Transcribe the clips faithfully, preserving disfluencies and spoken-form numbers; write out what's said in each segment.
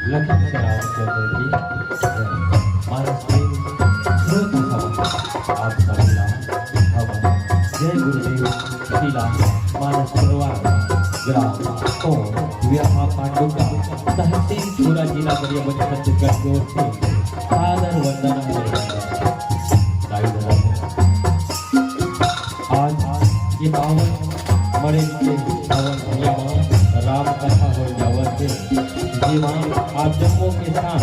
लखन श्री रामचंद्र की जय। मानस प्रेम श्रोता समूह, आप सभी ला हमर जय गुरुदेव। श्री राम मानस परिवार, ग्राम कोंड, विरहा पांडुका, तहसील छुरा, जिला गरियाबंद, छत्तीसगढ़ की ओर से सादर वंदना। दाई ददा, आज ये पावन मड़े के पावन भुइयां म राम कथा होय जावत हे, जेमा आप जम्मो के साथ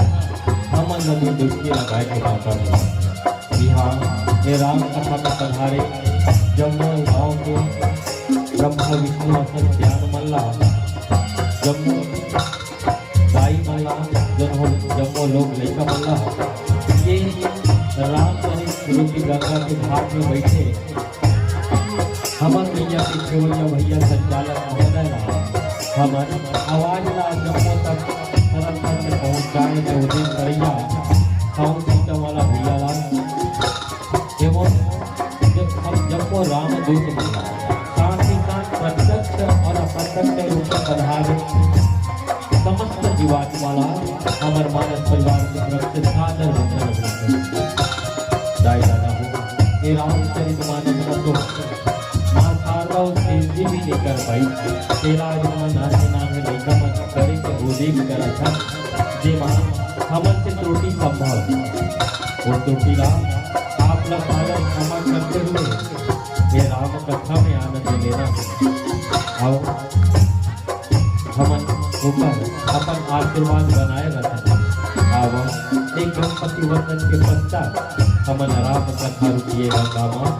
हमन ल भी डुबकी लगाए के मौका मिले। इहाँ ये राम कथा म पधारे जम्मो गांव के ब्रह्मा विष्णु असन सियान मन ला, जम्मो दाई मन ला, जन हो, जम्मो लोग लइका मन ला, ये रामचरित रूपी गंगा के घाट में बैठे हमर भैया के खेवैया भैया संचालक महोदय ला हमर आवाज ला जम्मो तक सरलता से पहुंचाए में उदय करैया sound system वाला भैया ला एवं जब हम जम्मो रामदूत मन ला साथ ही साथ प्रत्यक्ष और अप्रत्यक्ष रूप से पधारे समस्त जीवात्मा ला हमर मानस परिवार के तरफ से सादर वंदन अभिनंदन। दाई दादा हो, ये रामचरित मानस का तो माँ शारदा और सेठ जी भी नहीं कर पाई। तेरा आज मन नाचे नाम है लइका मन करे के वो देख कर अच्छा, जे माँ हमन से त्रुटि संभव। वो त्रुटि ला आप ला सादर क्षमा करते हुए ये राम कथा में आनंद लेना। और हमन ऊपर अपन आशीर्वाद बनाए रखन। आवा, एक गणपति वंदन के पश्चात हमन राम कथा रुकिए गंगा माँ,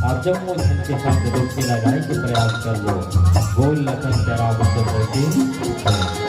आप जम्मो झन के साथ डुबकी लगाए के प्रयास कर लो। बोल लखन के रामचंद्र की जय।